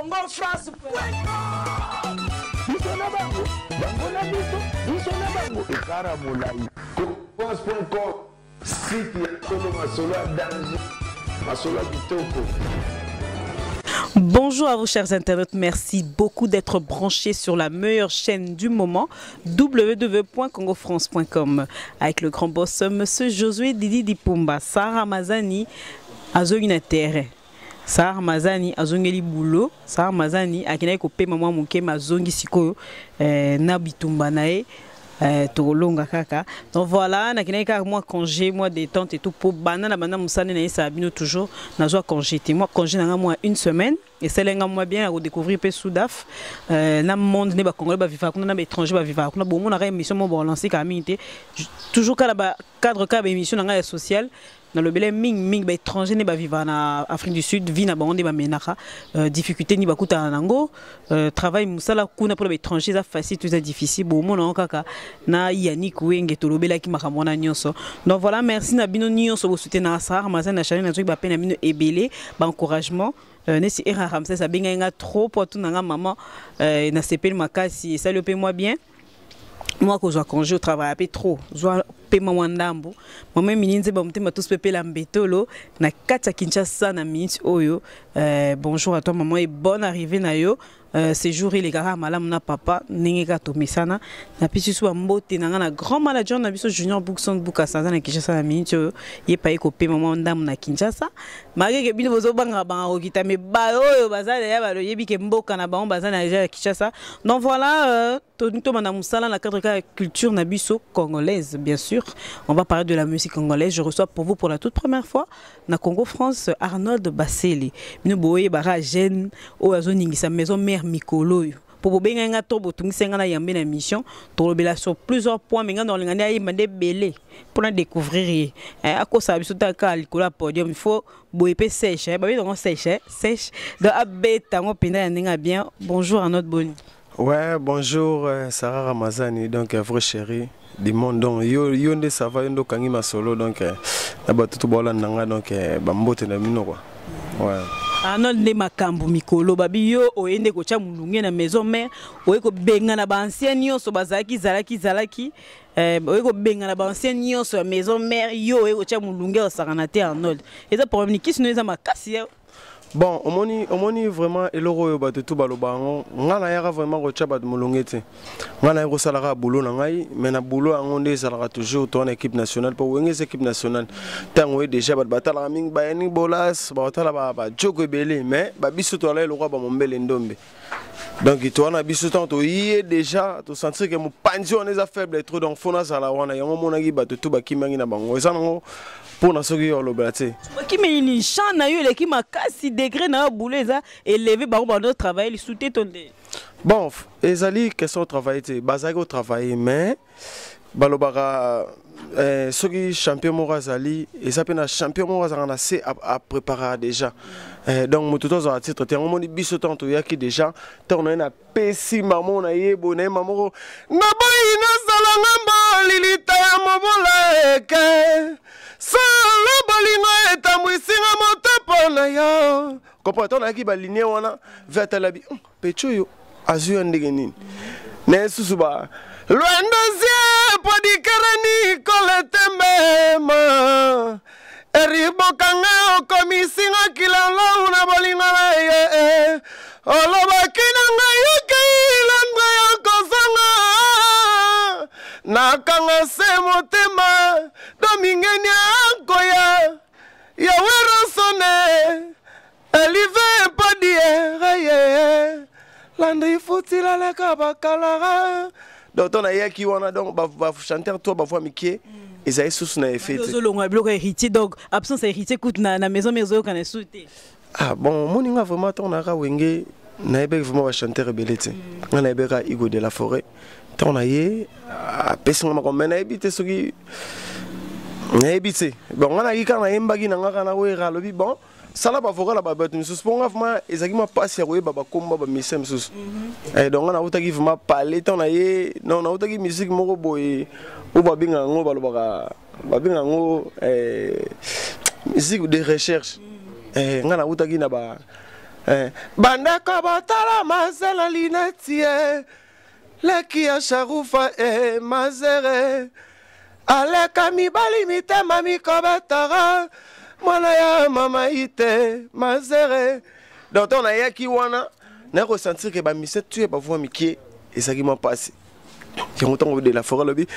Congo France. Biso na bango, bango na biso, biso na bango, ekara molai. France.com, site ya solo, masolo ya danger, masolo ya kitoko. Bonjour à vous chers internautes, merci beaucoup d'être branchés sur la meilleure chaîne du moment, www.congofrance.com, avec le grand boss Monsieur Josué Didi Dipumba, Sarah Mazani, azongi na terrain. Sarah Mazani azongeli boulot, Sarah Mazani akendaki kopema mwa moke mais azongi sikoyo na bitumba na ye. Tokolonga kaka. Donc voilà, nakendaki kaka mwa congé, mwa détente et tout po banda na banda mosala na ye sa bino toujours nazwa congé te. Mwa congé na nga mwa une semaine esalenga mwa bien ya kodécouvrir mpe Sudaf, na monde nde bacongolais bavivaka kuna na baétranger bavivaka kuna. Bomonaka émission mo baolancer kaka mingi te, toujours kaka ba cadre kaka baémission na ngai ya social nalobele mingi mingi baétranger nde bavivaka na Afrique du Sud, vie na bango nde bamenaka, difficulté nini bakutana nango, travail mosala kuna mpona baétranger eza facile to eza difficile. Bomona yango kaka na Yannick Wenge, tolobelaki makambo wana nyonso. Donc voilà, merci na bino nyonso bosoutenaka Sarah Mazani na chaîne. Nazwaki bape na bino ebele, baencouragement, nesi Era Ramses abengai nga trop po atuna nga mama, nasepeli makasi, esali mpe mwa bien mwa kozwa congé au travail mpe trop zwa pema mwa ndambo. Mama Emili Nzeba motema tous pepela mbetolo na kati ya Kinshasa na minute oyo. Bonjour à toi maman et bonne arrivée na yo. Séjour elekaka malamu na papa ndenge kaka tomesana. Napesi so bambote na nga na grand manager na biso Junior Bookson Bukasa, aza na Kinshasa na minute oyo, ye paye kopema mwa ndambo na Kinshasa malgré bino bozobangaka banga kokita me baoyo baza deya baloyebi ke mboka na bango baza na ya Kinshasa. Donc voilà, tobanda mosala na cadre ya culture na biso congolaise. Bien sûr, on va parler de la musique congolaise. Je reçois pour vous pour la toute première fois na Congo France Arnold Basele. Bino boyebaka jeune oyo azoningisa maison mère mikolo oyo po bobengai nga to botungisi nga na yambe na mission. Tolobela sur plusieurs points, mais nga na olinga nde ayemba nde ebele mpona découvrir ye. Akosala biso ta kaka likolo ya podium, il faut boye mpe sèche, babi yango sèche sèche, donc abeta yango mpenza ya ndenge ya bien. Bonjour Arnold, boni? Ouais, bonjour Sarah Ramazani, donc vrai chéri du monde. Donc yo yo nde ça va, yo ndo kangi masolo, donc na bato to bolanda nga, donc bambote na bino quoi. Ouais. Arnold nde makambo mikolo babi yo oye nde kotya molunge na maison mère, oye kobenga na baancien nyonso bazalaki zalaki zalaki, oye kobenga na baancien nyonso ya maison mère, yo oye kotya molunge osakana te. Arnold, eza problème nikisi no eza makasi ya. Bon, omoni vraiment eloko oyo bato tu baloba yango, ngai nayaka vraiment kotya bato molonge te. Ngai naye kosalaka boulot na ngai, mais na boulot yango nde ezalaka toujours to na équipe nationale, mpo Wenge eza équipe nationale. Ntango oye déjà bato batalaka mingi bayani bolas, bakotala bajoko ebele, mais babiso toala eloko ya bamombele ndombe. Donc towana biso ntango toye déjà tosentir ke mopanzi wana eza faible trop, donc fo nazala wana. Yango omonaki bato tu bakimaki na bango, eza nango mpona soki yo olobela te. Bakimeli ni champ na yo eleki makasi, degré na yo boulot eza élevé, bango bando travailler lisusu te to nde? Bon, ezali question travailler te, bazalaki kotravailler, mais balobaka soki champion moko azali, eza mpe na champion moko azalaka na se apréparaka déjà. Donc moto to azwaka titre te. Yango moni biso ntango toyaki déjà, ntango na ye napesi mamo na ye boye na ye mamo moko naboyi nazala ngambo lilita ya mobola eke solo bolingo etambwisinga moto mpo na yo comprendre. Ntango nayaki balinie wana ve atalabi peti oyo azwi yo ndenge nini na ye susu ba lwendozie podikereni koletembema eribokanga okomisinga kilalau na bolingo na ye olobaki na ngai okei Londres ya kozanga nakanga se motema domingeni akoya yawe rosone elive podiere Landri futilalaka bakalara. Donc ntango nayaki wana, donc bachanteur to bavoix mike ezali susu na effet te. Ozolongwa biloko ya héritier, donc absence ya héritier kutu na maison mère ezoyoka na esu te. Ah bon, omoni nga vraiment ntango nayaka Wenge, nayebaki vraiment bachanteur ebele te. Nga nayebaka Igo de la Forêt. Ntango na ye apesi nga makambo, mais nayebi te soki nayebi te. Bon, nga nayaki kaka nayembaki na nga kaka na Wera alobi bon sala bavocal ya bato misusu mpo nga vraiment ezalaki mwa mpasi ya koyeba bakomba bamusicien misusu. Donc nga nautaki vraiment parler ntango na ye non nautaki musique moko boye oyo babengaka yango, balobaka babengaka yango musique de recherche. Nga nautaki na ba Eh, bandeko botala mazela lineti e leki ya sharufa e mazere aleka mibali mitema mikobetaka mwana ya mama ite mazere. Donc ntango nayaki wana, naye kosentir ke bamise tu ya bavoi mike ezalaki mwa mpasi. Yango ntango de la forêt alobi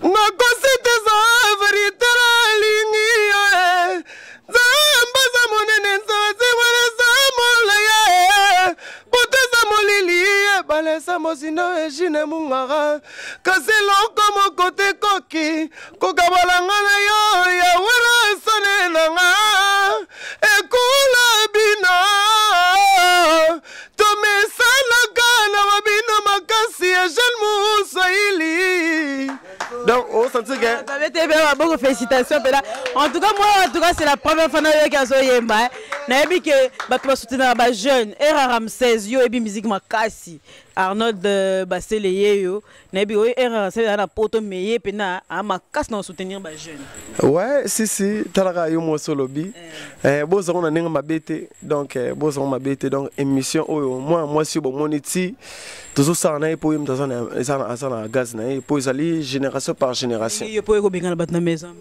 nakosi te, za verité, nalingi yo e. Nzambe aza monene, nzambe wana eza molaye, poto eza molili, ebale eza mozindo, egine mungara, kasi eloko moko te koki kokabolanga na yo. Ya wana sone na nga ekula bino, tomesanaka na babino makasi ya jeune Muswahili. Donc osentir ke Babete bien maboko, félicitations mpela. En tout cas moi, en tout cas c'est la première fois nayoki azoyemba. Nayebi ke bato basoutenaka bajeune era Ramsès. Yo oyebi musique makasi, Arnold Basele ye yo nayebi oyo era Ramsès aza na poto, me ye mpena aa makasi na kosoutenir bajeune. Ouais, si si, talaka yo mwasi olobi eh, bozango na ndenge mabe te. Donc eh, bozango mabe te. Donc émission oyo, mwana mwasi oyo bomoni ti tozosala na ye, mpo ye moto aza na gaz na ye, mpo ezali génération par génération. Yo mpo ekobengana bato na maison.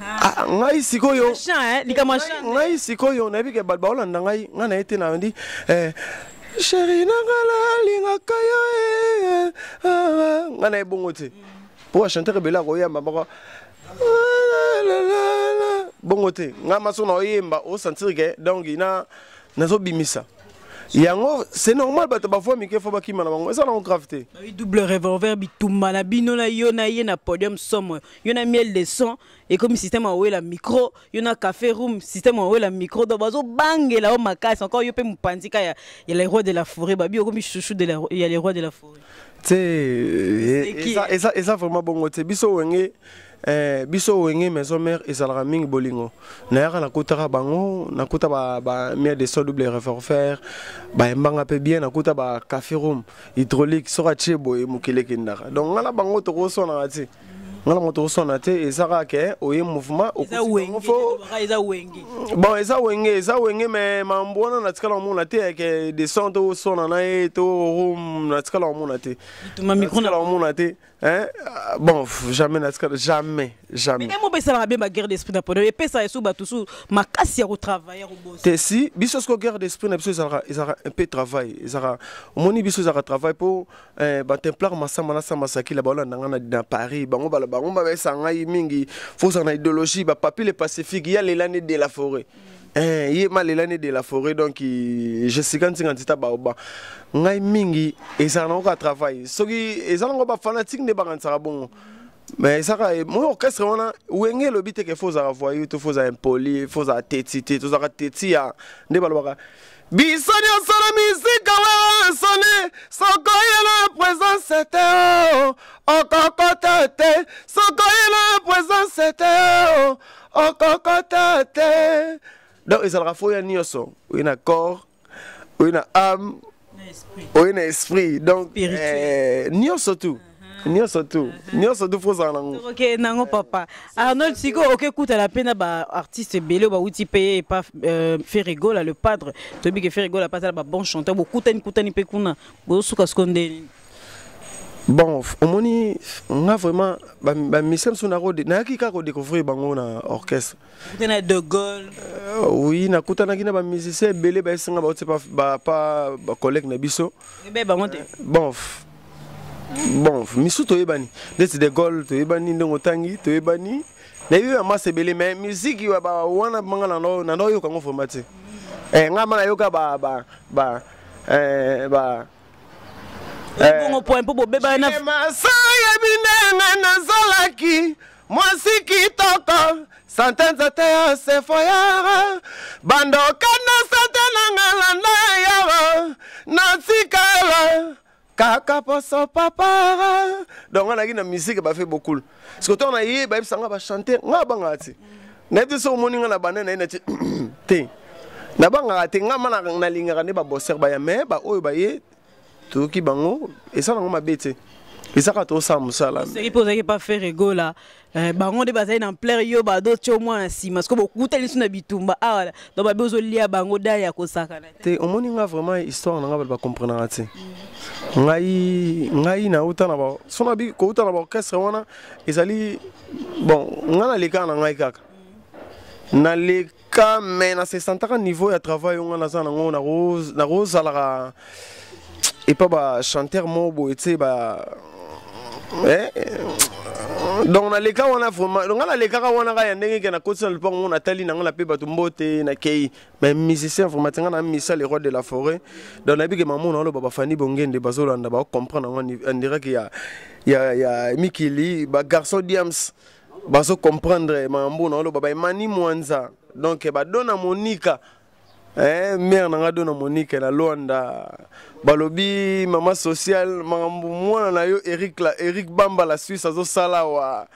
Ah, ngai sikoyo Chant, likambo ya chant. Ngai sikoyo nayebi ke bato baolanda ngai, ngai na ye te. Nandi eh, chéri na ngai nalingaka yo eh, ah, ah. Ngai na ye bongo te, mpo bachanteur ebele akoyamba bako bongo te. Ngai maso na oyemba, osentir ke donc na nazobimisa yango, c'est normal. Bato bavoi mike fo bakima na bango, eza nango grave te. Babi double revolver, bitumba na bino na yo na ye na podium, somo. Yo na Miel de Son ekomi système awela micro, yo na Café Room système awela micro. Donc bazobangela yo makasi. Encore yo mpe mopanzi ka ya les rois de la forêt, babi okomi chouchou de la, ya les rois de la forêt. Te, eza vraiment bongo te. Biso Wenge eh, biso Wenge Maison Mère ezalaka mingi bolingo. Nayaka nakutaka bango, nakuta ba Miel de Son, double revolver, bayembanga mpe bien. Nakuta ba Café Room, hydraulique, soki atie boye mokili ekendaka. Donc nga na bango tokoswanaka te, nga na bango tokoswana te. Eza kaka ke oye mouvement. Eza Wenge. Eza Wenge. Bon, eza Wenge, eza Wenge, mais mambo wana natikala komona te ke de son toswana na ye to Room, natikala komona te. Bituma micro. Natikala komona te. Hein? Bon, jamais natikala, jamais, jamais. Mais mo esalaka bien baguerre d'esprit na podium, epesaka esu bato su makasi ya kotravailler, ya kobosa. Te, si biso siko guerre d'esprit na biso ezalaka un peu travail, ezalaka, omoni, biso ezalaka travail mpo eh, batemplar Masamba na Samba Sakila baolanda nga na Paris. Bango bala bango babesa ngai mingi, fozala na idéologie. Bapapi le Pacifique ya lelani de la forêt. Eh, ye malelani de la forêt. Donc Jessica Ntinga Ntita baoba ngai mingi, ezala nango kaka travail. Soki eza nango bafanatique nde bakanisaka bongo, mais ezaka mo orchestre wana Wenge elobi te ke fo ozala voyou to fo ozala impoli, fo ozala teti te. Tozalaka teti ya nde balobaka biso nyonso na misika Werrason. Soko ye na présence te o, okokota te. Soko ye na présence te o, okokota te. Donc ezalaka fo ya nyonso, oye na corps, oye na âme, oye na esprit. Donc eh, nyonso tu, nyonso tu, nyonso tu fozala nango. Ok, nango papa Arnold, sikoyo okekutana mpe na baartiste ebele oyo bauti mpe epa Ferre Gola le padre. Toyebi ke Ferre Gola mpe aza na babon chanteur. Bokutani kutani mpe kuna, bozosuka siko ndeni? Bon, omoni nga vraiment bamisia mosusu nayaki kaka kodécouvrir bango na orchestre. Okutani na De Gaulle? Oui, nakutanaki na bamusicien ebele bayesinga bauti pa bacollègue na biso. Ebe bango te? Bon, misu toyebani neti De Gaulle, toyebani ndenge otangi, toyebani, nayebi bamasa ebele, mais musique wana manga nando oyoka yango vraiment te. Nga ma nayoka ba Bongo point mpo bobebana na Masayebi ndenge nazalaki mwasi kitoko, sante nzete ya sefoyara, bandokanda sante nanga landa yara, natikala kaka poso papara. Donc nga nayaki na musique bafe bokulu. Siko ntango naye bayebisa nga bachante, nga abangaka te. Nayebi te soki omoni nga na bande na ye nati te, nabangaka te. Nga ma nalingaka nde babosser baya, mais baoyo baye toyoki bango, eza nango mabe te. Eza kaka tosala mosala. Soki mpe ozalaki pa Ferre Gola, eh, bango nde bazali na ampleur, yo badotio mwana nsima, siko bokutani lisu na bitumba awa, donc babi ozolia bango dale ya kosakana. Te, omoni nga vraiment histoire na nga bato bacomprenaka te. Ngai nauta na ba so nabi kouta na baorchestre wana ezali bon, ngai nalekaka na ngai kaka naleka, mais na se sentaka niveau ya travail oyo ngai naza nango, nakozalaka epa bachanteur moko boye te ba eh, donc naleka wana vraiment, donc ngai nalekaka wana kaka ya ndenge ke nakoti na lopango ngo, natali na ngai, nape bato mbote, nakei. Mais musicien vraiment te, ngai na misa le roi de la forêt. Donc nayebi ke mamo naoloba, bafani bongende bazolanda, bakocomprendre yango en direct ya mikili, bagarçon Diams bazocomprendre makambo naoloba, baemani mwanza, donc badona Monika, eh, mare na nga dona Monika na Lwanda, balobi mama sociale, makambo mwana na yo Eric, la, Eric Bamba la Suisse azosala wa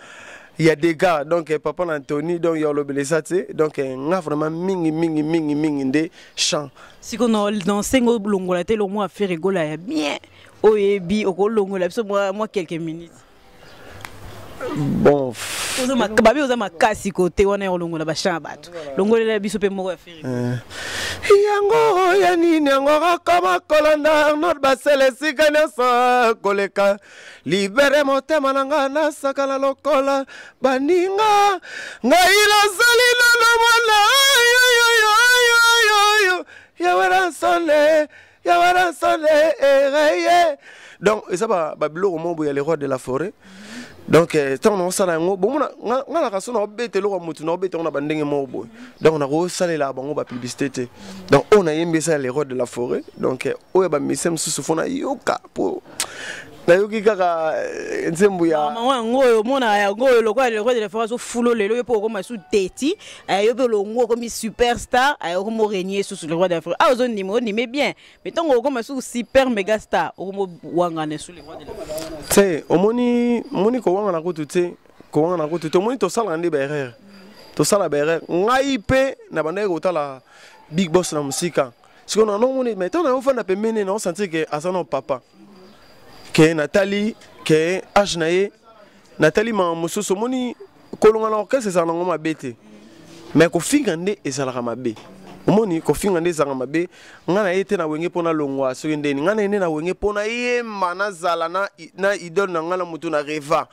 ya dégâts. Donc eh, papa na Anthony, donc ya olobela eza te. Donc eh, nga vraiment mingi mingi mingi mingi nde chant. Sikoyo na nsengo olongola te eloko mwa Ferre Gola ya bien oyebi, okolongola biso mwa quelques minutes? Bon. Babi oza makasi kote wana ya kolongola bachamp ya bato, longolela biso mpe moko ya Ferre. Yango ya nini yango akoma kolanda Arnold Basele esika nyonso koleka libere motema na nga, nasakana lokola baninga, ngai nazali nano mwana oyoyoyoyoyo yaweransone yaweransone ereye. Donc eza babiloko moko boye ya le roi de la forêt. Donc ntango naosala yango, bomona nga naka so naobeta eloko ya motu, naobeta yango na bandenge moko boye, donc nakosalela bango bapublicité te. Donc oyo nayembi eza ya le roi de la forêt. Donc oyo bamise mosusu fo nayoka, po nayoki kaka nzembo ya mama yango oyo omona yango oyo lokola le roi de la forêt azofulo lelo, yo mpe okoma su teti, yo mpe olongo okomi superstar, okomi orégner susu le roi de la forêt. Ah, ozondima, ondime bien, mais ntango okoma su super méga star, okomi wangana su le roi de la forêt. Te, omoni, omoni kowangana kutu te, kowangana kutu te. Omoni, tosalaka nde baerreur, tosala baerreur. Ngai mpe na bandaki kotala big boss na mosika, sikoyo na nomoni, mais ntango nayofanda pembeni, naosentir ke aza no papa, ke natali ke age na ye, natali makambo mosusu. Omoni, kolonga na orchestre ezala nango mabe te, mais kofinga nde ezalaka mabe. Omoni, kofinga nde ezalaka mabe. Ngai na ye te na Wenge mpo nalongwa soki ndeni, ngai na ye nde na Wenge mpo nayemba, nazala na idole na ngai na motu na reva.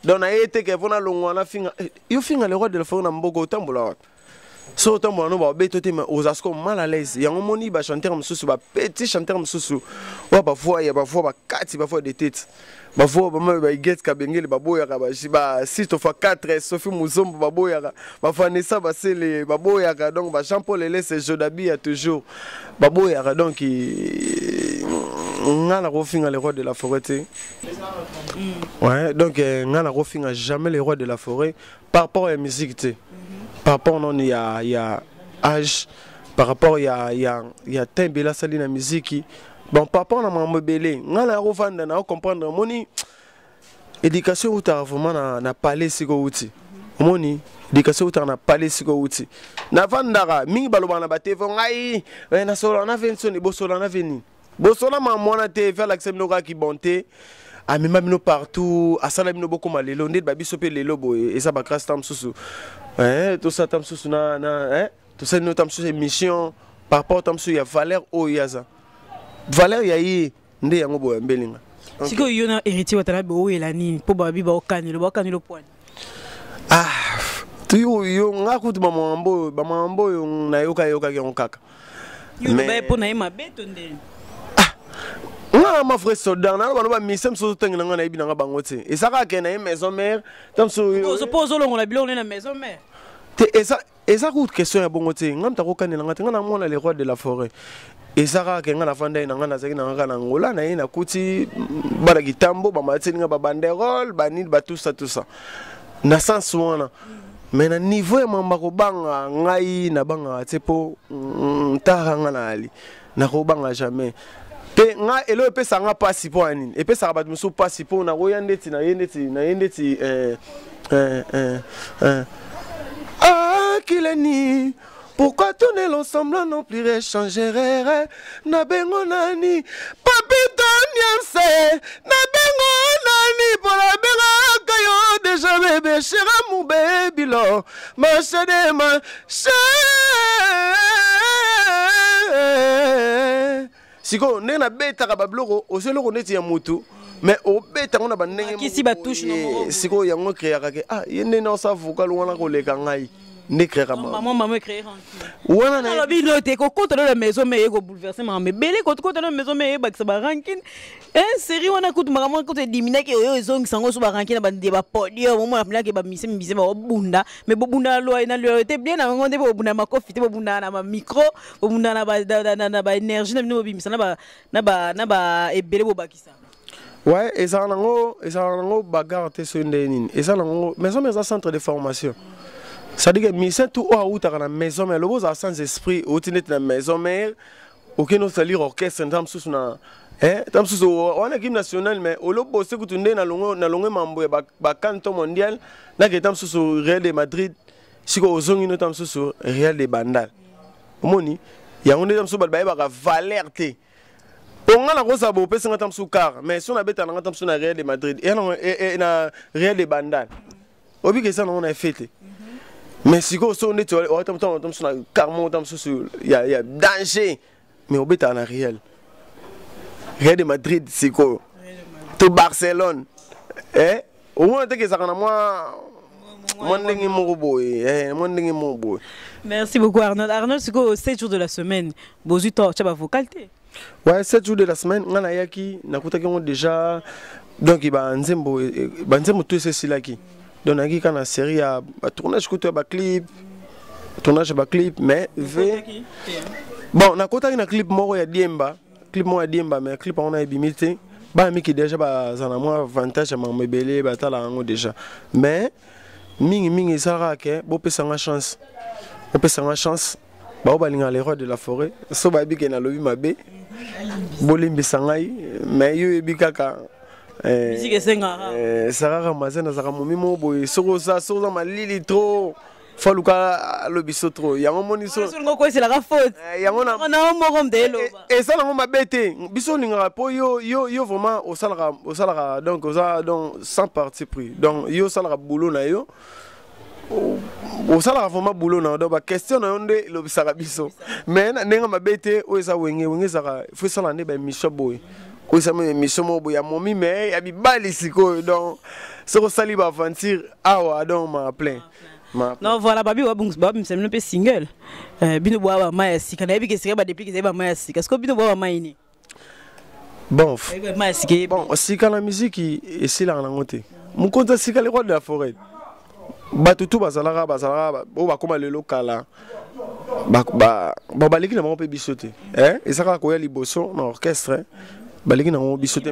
Donc na ye te ke mpo nalongwa nafinga. Yo finga le roi de la forêt na mboka, otambola wapi? So otambola no babeto te, mais oza siko mal à l'aise. Yango moni bachanteur mosusu, bapetit chanteur mosusu oyo bavoix ya bavoix bakati, bavoix de tete, bavoix bama baigete kabengele baboyaka, ba 6 fois 4 Sophie Muzombo baboyaka, bavanessa Basele baboyaka, donc ba Jean Paul Elese Jodabi ya toujours baboyaka. Donc nga nakofinga le roi de la forêt te. Ouais, donc nga nakofinga jamais le roi de la forêt par rapport ya musique te, par rapport noni ya âge, par rapport ya temps ebele asali na musique. Bon, par rapport na makambo ebele, ngai na kovanda na comprendre. Omoni, éducation eutaka vraiment na palais siko outi. Omoni, éducation eutaka na palais siko outi. Navandaka mingi, balobaka na batv, ngai nasolaka na vensoni, bosola na veni, bosola makambo wana te. Fe alakisa bino kaka kibon te, amema bino partout, asala bino bokóma lelo nde babiso mpe lelo boye. Eza bagrâce ta mosusu, tosala ta mosusu na tosali bino ta mosusu émission par rapport ta mosusu ya valeur oyo aza, valeur ya ye nde yango boye mbelinga. Sikoyo yo na Héritier Watanabe oyela nini? Mpo babi baokanelo, baokanelo poani? Ah, yo yo nga kutu bamakambo oyo, bamakambo oyo nayokayokaki yango kaka. Yo mpo na ye mabe to ndeni? Nga na ma vrai soldat, naloba no bamise mosusu otangela nga, nayebi nanga bango te. Eza kaka ke na ye maison mère ta mosusu. Mpo ozolongola biloko nde na maison mère? Te, eza kutu question ya bongo te. Nga moto akokanela nga te, nga na mwana le roi de la forêt. Eza kaka ke nga nafanda ye na nga, nazalaki na nga kaka na Ngola na ye, nakuti bana kitambo bamateli nga babanderole banini batusa tusa na sens wana. Mais na niveau ya mamba kobanga, ngai nabangaka te, mpo ntaka nga na ali nakobanga jamais. Mpe nga eloko epesaka nga mpasi, mpo ya nini epesaka bato mosusu mpasi, mpo nakoya ndeti naye ndeti naye ndeti ah, kileni. Pourquoi tourner l'ensemble non plus réchanger na bengo nani papito niemse na bengo nani? mpo nabengaka yo deja bebe shera mobebilo mashadema she. Sikoyo ndenge nabetaka babiloko, ozwi eloko neti ya motu, mais obeta yango na bandenge. Sikoyo yango créaka ke ah, ye nde naosa vocal wana koleka ngai nde créaka. Wana nalobi no te, kokota na maison mais ekobouleverse makambo ebele. Kokota na maison mais eyebakisa barankine série wana kutu makambo kutu ediminaki oyo ezongisa yango so barankine bande bapodium. Omona mpinaki bamise mise babunda, mais bobunda na loyauté bien na bango nde bobunda makofi te, bobunda na bamicro, bobunda na baénergie na bino, bobimisa na ba ebele bobakisa. Ouais, ezalaka nango bagarre te. Soki ndenge nini eza nango, maison mère eza centre de formation, c'est-à-dire que musicien tout oyo awutaka na maison mère, lobo ozala sans esprit, outi neti na maison mère, okende osalir orchestre nta mosusu na ta mosusu wana équipe nationale, mais olobose kutu nde nalongwe mambo ya bacanto mondial, nakende ta mosusu Real de Madrid. Sikoyo ozongi no ta mosusu Real de Bandal, omoni yango nde ta mosusu bato bayebaka valeur te. Mpo nga nakozala bo opesi nga ta mosusu car, mais so nabeta nanga ta mosusu na Real de Madrid, eya na Real de Bandal, obika eza nango na effet te. Mais sikoyo so neti ta mosusu na car moko ta mosusu ya danger, mais obetaka na Real de Madrid sikoyo to Barcelone, omona teke ezalaka na mwa ndenge moko boye, mwa ndenge moko boye. Merci beaucoup, Arnold. Arnold, sikoyo 7 jours de la semaine bozwi to tya bavocal te? Ouais, 7 jours de la semaine, nga nayaki, nakutaki yango déjà. Donc banzembo to esesilaki. Donc nayaki kaka na série ya batournage kutu ya baclip, tournage ya baclip. Mais v bon, nakotaki na clip moko ya Diemba, clip moko ya Diemba, mais clip yango na ebimi te. Bana miki déjà baza na mwa avantage ya makambo ebele, batala yango déjà. Mais mingimingi esalaka ke bopesanga chance, bopesanga chance. Bao balingaka le roi de la forêt, so bayebi ke nalobi mabe, bolimbisa ngai. Mais yo oyebi kaka. Sara Ramazan azalaka momi moko boye. Soki oza malili trop, faluka alobi so trop, yango moni so. Yango eza nango mabe te. Biso olingaka mpo yo vraiment osalaka, donc oza donc sans parti pris. Donc yo osalaka boulot na yo, osalaka vraiment boulot na yo. Donc baquestion na yo nde elobisaka biso, mais na ndenge mabe te. Oyo eza Wenge. Wenge ezalaka fo esala nde baémission boye. Oyo eza émission moko boye ya momi, mais ya mibali sikoyo. Donc soki osali baaventure awa, donc ma plein. Non, voilà, babi babimisa bino mpe single. Bino bwa bama ya sika, nayebi ke sika badeplique ezali bama ya sika. Sikoyo bino bwa bama ini? Bon, bon, sika na miziki esilaka nango te. Mokonzi ya sika, le roi de la forêt. Bato tu bazalaka oyo bakóma lelo kala, baleki na bango mpe biso te. Eza kaka koya liboso na orchestre, baleki na bango biso te.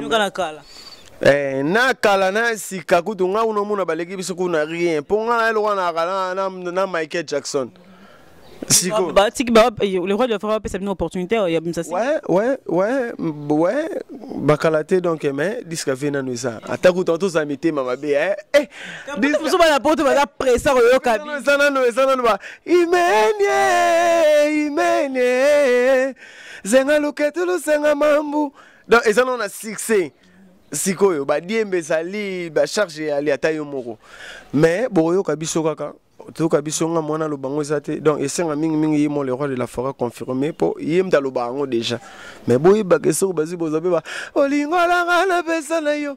Na kala na sika kutu, nga kuna omona baleki biso kuna rien, mpo nga na eloko wana na Michael Jackson. Siko batiki le roi de la forêt bapesa bino opportunité ya bimisa. Ouais, bakala te. Donc mais disque ave nano eza, ata kutu tozala mitema mabe. Mosusu bana poto baza pressa koyoka. Eza nano ba imenie imenie zenga luketu lusenga mambu. Donc eza nano na succès. Sikoyo badiembe ezali, bacharge eyali, ata yo moko, mais bokoyoka biso kaka, toyoka biso. Nga mwana aloba yango eza te. Donc esenga mingimingi ye mo le roi de la forêt confirmé, mpo ye mutu aloba yango déjà. Mais boyebaka soki bazwi bozwa mpe ba olingolanga napesa na yo.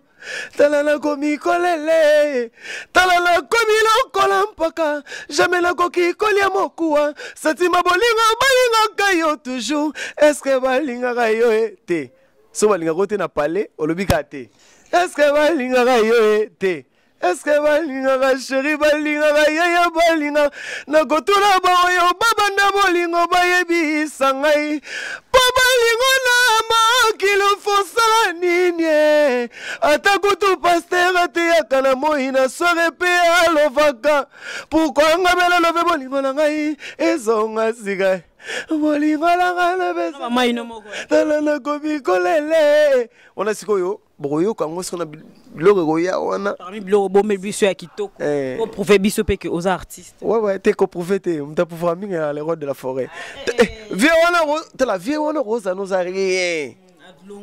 Tala nakomi kolele, tala nakomi lokola mpaka, jamais nakoki kolia mokuwa. Satima bolingo, balingaka yo toujours. Est-ce balingaka yo e te? So balingaka yo te na palais, olobi kaka te. Est-ce balingaka yo e te? Est-ce balingaka chéri, balingaka yaya, balingaka? Nakotuna baoyo babanda bolingo, bayebisa ngai mpo balingo na mokili fosala nini? Ata kutu pasteur ateyaka na moi na soirée mpe alovaka. Pourquoi nga bela love bolingo na ngai ezonga sika? Bolingo na ngai napesa, tala nakomi kolele wana. Sikoyo bokoyoka yango soki na biloko ekoya wana. Parmi biloko bomeli biso ya kitoko, oprouve biso mpe ke oza artiste. Ouais, te koprouve te. Moto aprouvera mingi ya le roi de la forêt. Vie wana, tala vie wana, okozala noza rien.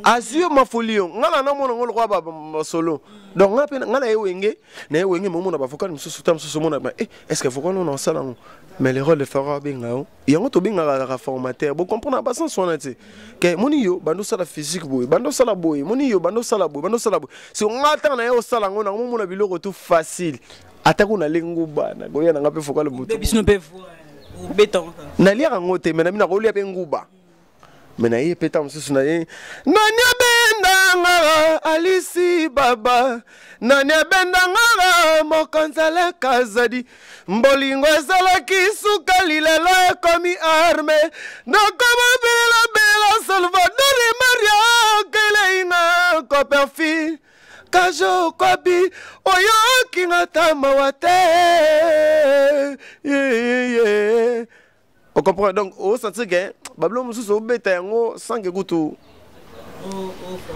Azwi yo mafoli yo, nga na namona ngo lokola basolo. Donc nga mpe nga na ye wenge, na ye wenge, momona bavocal mosusu, ta mosusu omona ba eh, est ce que vocal oyo na osala yango? Mais le rôle de Pharaon abenga yo, yango tobengaka kaka formateur. Bocomprendre basense wana te ke moni yo bando osala physique boye, bando osala boye, moni yo bando osala boye, bando osala boye. So nga ntango na ye osala yango, nango momona biloko tout facile, ata kuna nguba nakoya nanga mpe vocal motu. Biso mpe obeta yango kaka. Naliaka yango te, me na bino nakolia mpe nguba, me na ye mpe ntango mosusu na ye nani abendanga alisi baba, nani abendanga mokonzi alekazadi, bolingo ezalaki sukali, lelo ekomi arme, nakoma bela bela Salvador Maria keleinga Copperfield kajo kwabi oyokinga ta mawa te. Yeah. Ocomprendre? Donc osentir ke babilo mosusu obeta yango sans ke kutu.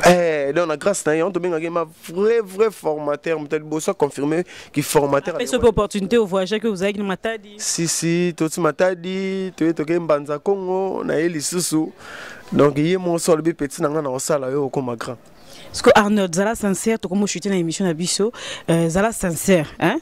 Eh, donc na grâce na ye, on tobengaki ma vrai vrai formateur, moto ya liboso aconfirme ki formateur. Apesi mpe opportunité au voyage que ozalaki na Matadi. Si si, toti Matadi, toye toke Mbanza Kongo na ye lisusu. Donc ye moko so alobi: petit na ngai, na kosala yo okoma grand. Parce que Arnold, zala sincère, tokomo chuter na émission na biso, zala sincère, hein?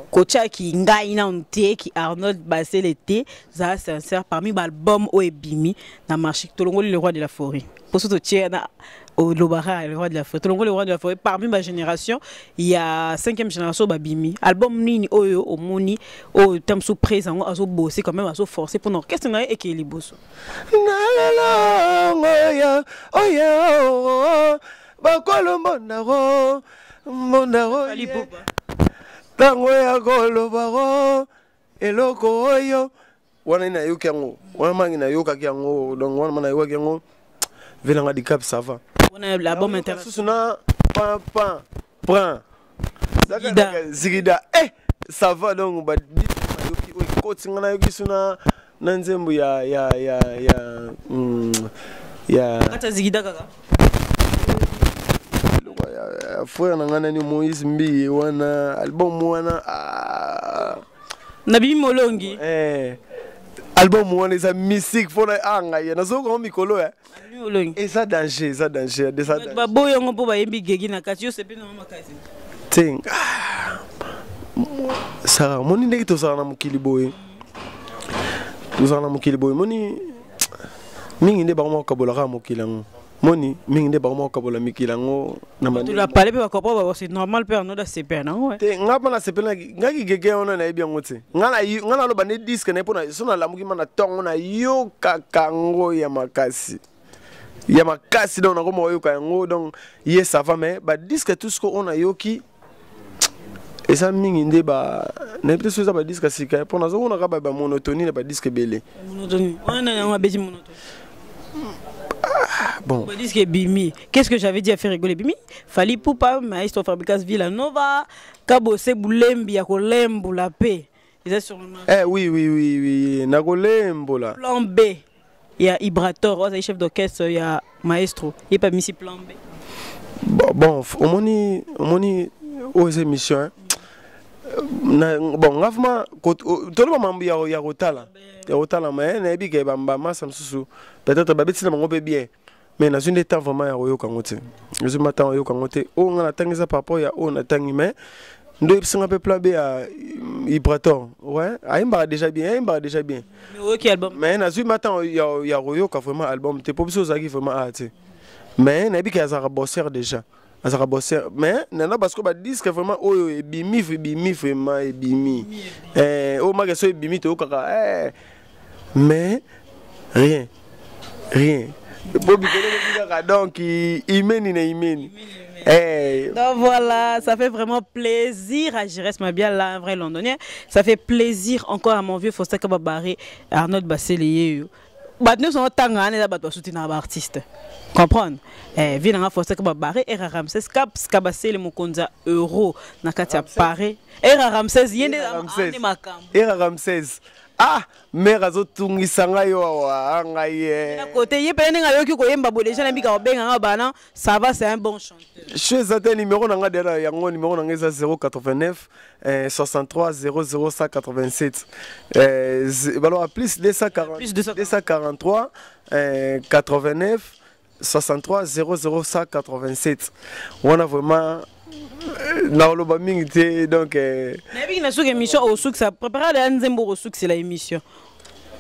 Kotiaki ngai nanu te ki Arnold Basele te, zala sincère, parmi baalbum oyo ebimi na marché, tolongoli le roi de la forêt poso totie na olobaka le roi de la forêt, tolongoli le roi de la forêt, parmi bagénération ya cinquième génération babimi, album nini oyo omoni oyo ta mosusu prise yango azobose quand même, azoforce mpona orchestre na ye ekeye liboso? Nalelongo ya oyo bakolo mbondako mbondako. Fally Ipupa. Ntango ya kolobako eloko oyo wana nayoki yango wana, mangi nayokaki yango, donc wana ma nayokaki yango velanga dicap, ça va. Wana l'album international. Susu na pan pan prend. Zigida. Zigida, eh, ça va. Donc nayoki oyo ekoti nga, nayoki so na nzembo ya Kati ya Zigida kaka. Eloko ya frère na ngai nani, Moïse Mbiye, wana album wana, ah. Nabimi molongi. Eh, album wana eza mystique mpona a ngai nazoyoka ngo mikolo ya Nabimi molongi. Eza danger, eza danger, eza Bato danger. Baboyi yango mpo bayembi gegi na kati, yo sepeli nango makasi. Te, ah, Sara, omoni ndenge tozala na mokili boye, tozala na mokili boye, moni mingi nde bango moko mokili yango, moni mingi nde bango moko kabola mikili yango na Bato la pale mpe bakopa ba, c'est normal mpe Arnold asepela nango, eh. Te, nga mpo nasepelaki ngaki gege wana, nayebi yango te. Nga naloba nde disque na ye mpona so nalamuki ma na ntongo, nayokaka yango ya makasi, ya makasi. Donc nakoma koyoka yango, donc ye ça va. Mais badisque tout ce oyo nayoki eza mingi nde ba nayebi te so eza badisque ya sika, mpo nazomona kaka bamonotonie na badisque ebele. Monotonie wana yango abeti monotonie. Bon. Badisque ebimi, qu'est-ce que j'avais dit à faire rigoler, ebimi Fally Ipupa, maestro Fabregas Villanova, Kabose Bulembi ya kolembola mpe eza sur le marché. Eh, oui, nakolembola. Plan B ya Ibrator oyo azali chef d'orchestre ya maestro, ye mpe amisi plan B. Bon, omoni oyo eza émission, hein? Bon, nga vraiment toloba mambo ya kotala, ya kotala, mais nayebi ke bamasa mosusu peut-être babeti na bango mpe bien, mais nazwi nde temps vraiment ya koyoka yango te, nazwi ma temps koyoka yango te. Oyo nga natangi eza par rapport ya oyo natangi, mais nde oyebisinga mpe plan B ya Ibrator, ouais, ayembaka déjà bien, ayembaka déjà bien. Mais oyoki album? Mais nazwi ma temps ya koyoka vraiment album te, mpo biso ozalaki vraiment aa te, mais nayebi ke azalaka bosser déjà, azalaka bosser. Mais nana, parce que badisque vraiment oyo ebimi, ebimi vraiment, ebimi. Eh, oyo maka so ebimi toyokaka, eh, mais rien rien po bikolo elobi kaka, donc imeni na imeni. Eh. Donc voilà, ça fait vraiment plaisir à Jérès Mabiala, un vrai londonien. Ça fait plaisir encore à mon vieux Faustin Kababare, Arnold Bassele. Bato nyonso otanga wana eza bato basuti na baartiste, comprendre, eh, vi nanga Faustin Kababare, era Ramses Caps Kabasele, mokonzi ya euro na kati ya Paris, era Ramses ye nde Ramses. Ande makambo. Era Ramses, ah, mare azotungisa ngai yo awa, ngai ye. Na côté ye mpe ndenge ayoki koyemba boye déjà, nayebika kobenganga bana, ça va, c'est un bon chanteur. Cho eza te, numéro na nga deja yango, numéro na nga eza 089 63 00 187, baloba plus 240, Plus 243. 243 89. 63 00 187 wana vraiment euh, nakoloba mingi te donc euh, nayebiki na soki émission osukisa prépare ya nzembo okosukisela émission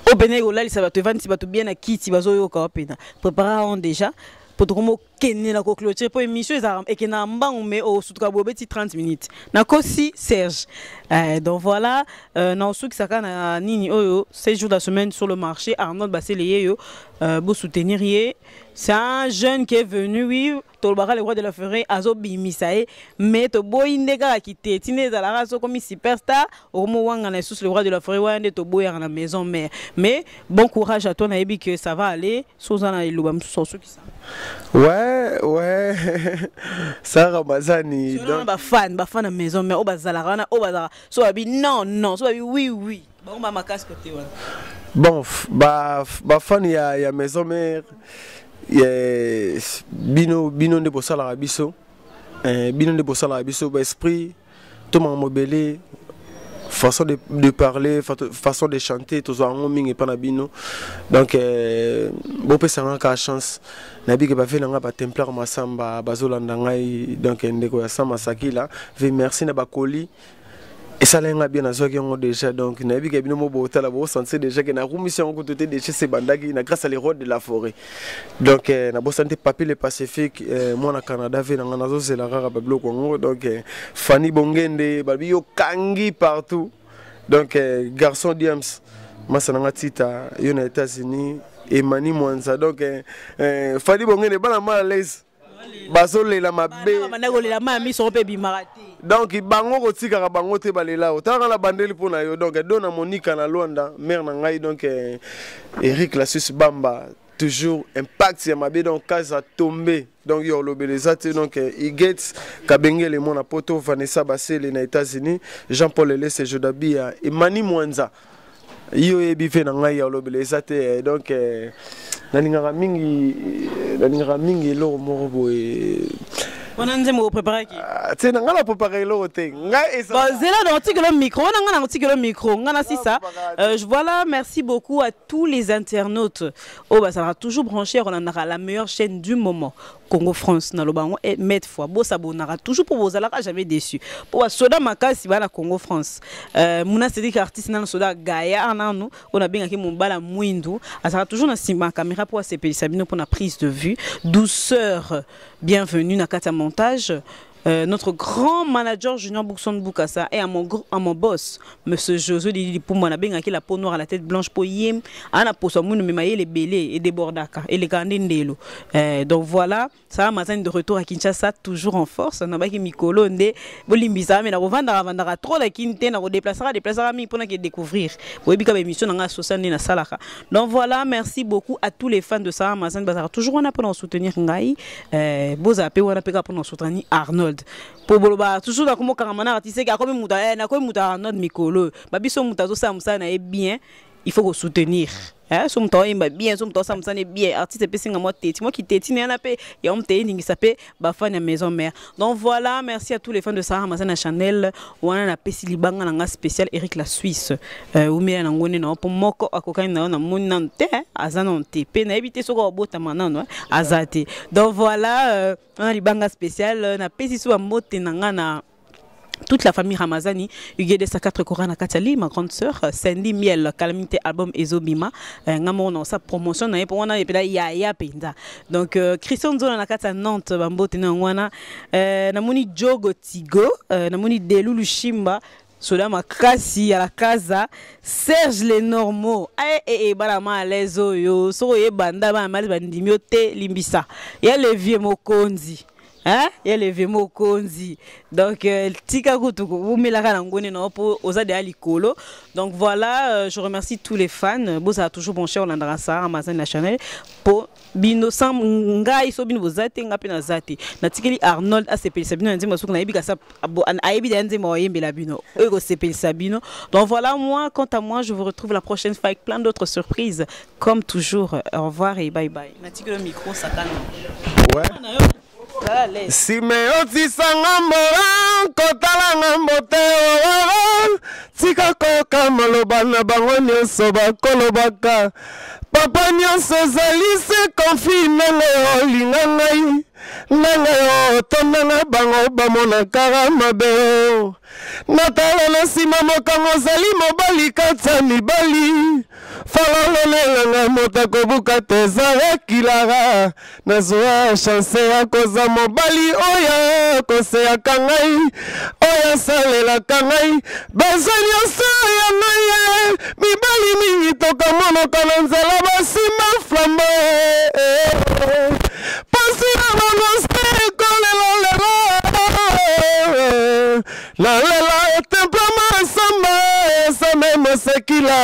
oyo mpena ekolalisa bato evandisi bato bien na kiti bazoyoka wa mpena prépare on déjà mpo tokomi okende na koclôture mpo émission ezalaka ekendaka mbangu mais osutuka boye obeti 30 minutes nakosi serge euh, donc voilà euh, na osukisaka na nini oyo 7 jours de la semaine sur le marché arnold basele ye yo euh, bosoutenir ye c'est un jeune qui est venu oui tolobaka le roi de la forêt azobimisa ye mais toboyi nde kaka kiteti nde ezalaka soki okomi superstar okomowangana lisusu le roi de la forêt wana nde toboyaka na maison mère. Mais bon courage à toi, nayebi que ça va aller so oza na eloba mosusu osukisa. Ouais, Sarah Mazani. Donc bafan bafan na maison mère oyo bazalaka wana, oyo bazalaka so babi non non, so babi oui oui, bango ba makasi kote wana. Bon, bafan ya maison mère, bino bino nde bosalaka biso, bino nde bosalaka biso baesprit to makambo ebele, façon de parler, façon de chanter, tozwa yango mingi epa na bino. Donc bopesanga kaka chance. Nayebi ke bave na ngai batemplar masamba bazolanda ngai, donc ndeko ya sama sakila ve, merci na bakoli esalaki nga bien, nazwaki yango déjà. Donc nayebi ke bino mo botala, bosentir déjà ke narumisi yango kutu te, déjà sebandaki na grâce à le roi de la forêt. Donc nabosani te Papi le Pacifique, mwana Canada, ve na nga, nazozela kaka babiloko yango. Donc Fanny Bongende babi yokangi partout. Donc garçon Diams, masa na nga tita yo na États-Unis, Emani Mwanza. Donc Fanny Bongende, bana mal à l'aise bazolela mabe. Banda kolela, ma ya miso mpe ebimaka te. Donc bango kotikaka bango te, balela otalaka na bandeli mpo na yo. Donc do na Monika na Lwanda, mare na ngai. Donc Eric la Suisse Bamba, toujours impact ya mabe. Donc kaza tombe, donc yo olobela eza te. Donc Iget Kabengele mwana poto, Vanessa Basele na États-Unis, Jean-Paul Elese Jodabia, Emani Mwanza, yo oyebi mpe na ngai ya olobela eza te. Donc nalingaka mingi, nalingaka mingi eloko moko boye. Wana nzembo opreparaki? Te, na ngai na prépare eloko te, ngai. Zela na otikelo micro wana, ngai na otikelo micro, ngai na sisa. Voilà, merci beaucoup à tous les internautes oyo bazalaka toujours branché, olandaka la meilleure chaîne du moment, Congo France. Naloba yango maintes fois, bosabonaka toujours mpo bozalaka jamais déçu, mpo basoda makasi baa na Congo France. Muna Cédrik, artiste nano, soda gaya nanu oyo nabengaki mobala mwindu, azalaka toujours na nsima ya caméra mpo asepelisa bino mpona prise de vue, douceur, bienvenue na kati ya montage. Notre grand manager Junior Boukson Boukassa et à mon boss Monsieur Josué Didi Pumba, nabengaki la peau noire à la tête blanche, po yem ana poso munu mema yele belé et débordaka et les ndelo. Donc voilà, ça Mazani de retour à Kinshasa, toujours en force. Nabaki mikolo nde bolimbisa, mais na kovanda vandaka trop la kinte, na kodéplacera déplacera mi pona ke découvrir boyebi ka émission na nga social na salaka. Donc voilà, merci beaucoup à tous les fans de Sarah Mazani, bazara toujours wana pona soutenir ngai, bozala pe wana pe kaka pona soutenir Arnold, po boloba toujours nakomokangama na artiste ke akomi mutu, nakomi mutu Arnold. Mikolo babiso mutu azosala mosala na ye bien, il faut kosoutenir. So moto aoyemba bien, so moto aosala mosala bien, artiste epesinga mwa teti mwa kiteti na yana mpe yango moto eyelingisa mpe bafan ya maison mère. Donc voilà, merci à tous les fans de Sarah Mazana Chanel wana. Napesi libanga na nga spécial Eric la Suisse, umela nango nde na mpo moko akokani na yo, namoni nanu te, aza nano te, mpe nayebi te soki abotama nano aza te. Donc voilà, wana libanga spécial. Napesi so bambote na nga na toute la famille Ramazani, Ugede sa 4 Koran Katali, ma grande sœur, Sandy Miel, Calamité album Ezobima, ngamo na sa promotion na pour wana et puis ya ya penza. Donc Christian Nzola na kata Nantes, bambote na wana, namoni Jogo Tigo, namoni Delu Lushimba, soda makasi ya la casa, Serge Lenormaux, eh eh eh, bana ma à l'aise oyo, soko yebanda bana mali bandimi yo te, limbisa. Ya le vieux Mokonzi. Hein, ya leve mokonzi. Donc tika kutu umelaka na ngone na po oza de likolo. Donc voilà, je remercie tous les fans, bozala toujours bon cher, olandaka Sarah Amazon na Chanel, po bino sans ngai so bino boza te, nga mpe naza te. Natikeli Arnold asepelisa bino na nzembo soki nayebi kasa ayebi da nzembo oyembela bino oyo ekosepelisa bino. Donc voilà, moi, quant à moi, je vous retrouve la prochaine fois avec plein d'autres surprises comme toujours. Au revoir et bye bye. Natikeli le micro sakana. Ouais. Sime otisanga mbola kotala ngambo te. Tika koyoka maloba na bango nyonso bakolobaka. Papa nyonso ezali se konfi na ngai olinga ngai na ngai otonda nga bango bamonakaka mabe o. Natala na nsima mokango ozali mobali kati ya mibali. Fololo nelanga moto akobuka te ezala kilara. Nazwa chance ya koza mobali oyo akoseyaka ngai, oyo asalelaka ngai besoin nyonso ya ngai. Mibali mingi tokamonaka na nzela basimba flambo pasi na bango se kolelalela nalela templa masamba esame mosekila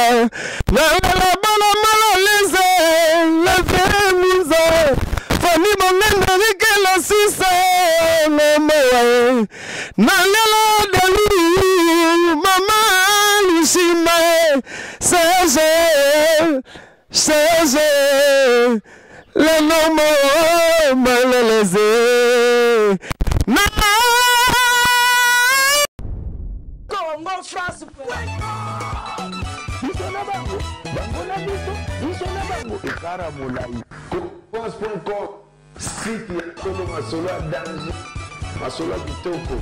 nalela bana malaleze levie minza fami bongende rikela sisa ngomowa nalela delu mama lushima seze seze lenomo maleleze na Congo France biso na bango bango na biso biso na bango ekara molai confiance.com site ya solo masolo ya danger masolo ya kitoko.